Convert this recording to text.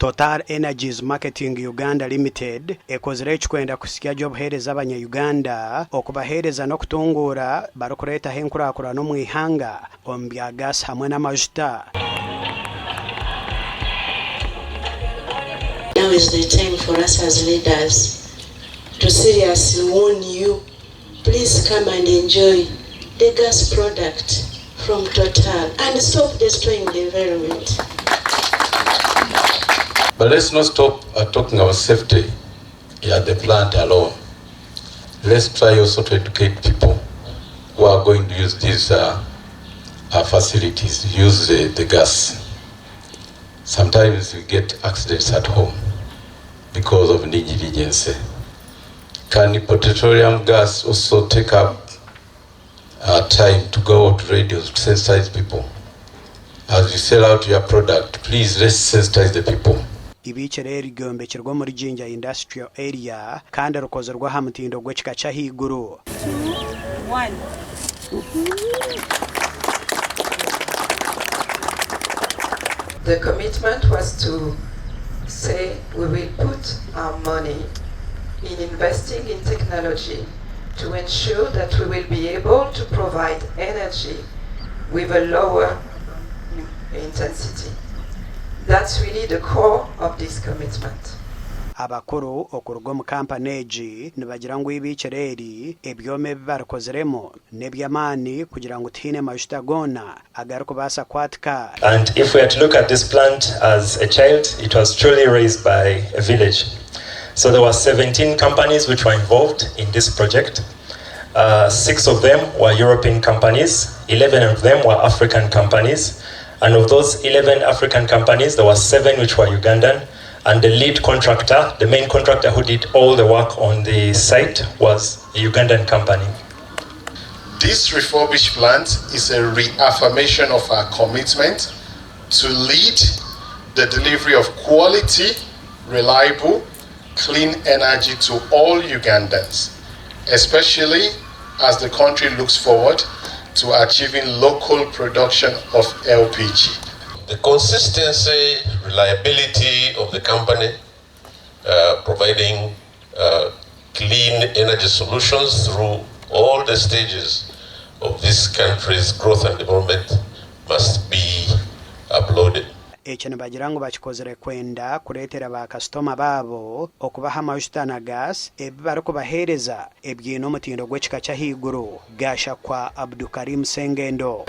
Total Energies Marketing Uganda Limited ekozire eki kwenda kuhitsya gye obuheereza abanya-Uganda, okubaheereza n'okutunguura barikureetaho enkurakurana omu ihanga omu bya gaasi hamwe n'amajuta. Now is the time for us as leaders to seriously warn you, please come and enjoy the gas product from Total and stop destroying the environment. But let's not stop at talking about safety at the plant alone. Let's try also to educate people who are going to use these facilities, use the, the gas. Sometimes we get accidents at home because of negligence. Can petroleum gas also take up time to go out to radios to sensitize people? As you sell out your product, please let's sensitize the people. Ibiikiro eri ryombekirwe omuri Jinja Industrial Area kandi rikozirwe aha mutindo gw'ekika ky'ahaiguru. The commitment was to say we will put our money in investing in technology to ensure that we will be able to provide energy with a lower intensity. That's really the core of this commitment. Abakuru okuruga omu kampani egi nibagira ngu eibiikiro eri ebyoma ebi barikoziremu n'eby'amaani kugira ngu tihaine majuta goona agarikubaasa kwatika. And if we are to look at this plant as a child, it was truly raised by a village. So there were 17 companies which were involved in this project. 6 of them were European companies, 11 of them were African companies, and of those 11 African companies, there were 7 which were Ugandan, and the lead contractor, the main contractor who did all the work on the site was a Ugandan company. This refurbished plant is a reaffirmation of our commitment to lead the delivery of quality, reliable, clean energy to all Ugandans, especially as the country looks forward to achieving local production of LPG. The consistency, reliability of the company, providing clean energy solutions through all the stages of this country's growth and development must be applauded. Eki nibagira ngu bakikozire kwenda kureetera baakasitoma baabo okubaha amajuta na gaasi ebi barikubaheereza ebiine omutindo gw'ekika ky'ahaiguru. Gashakwa Abdukarim Sengendo.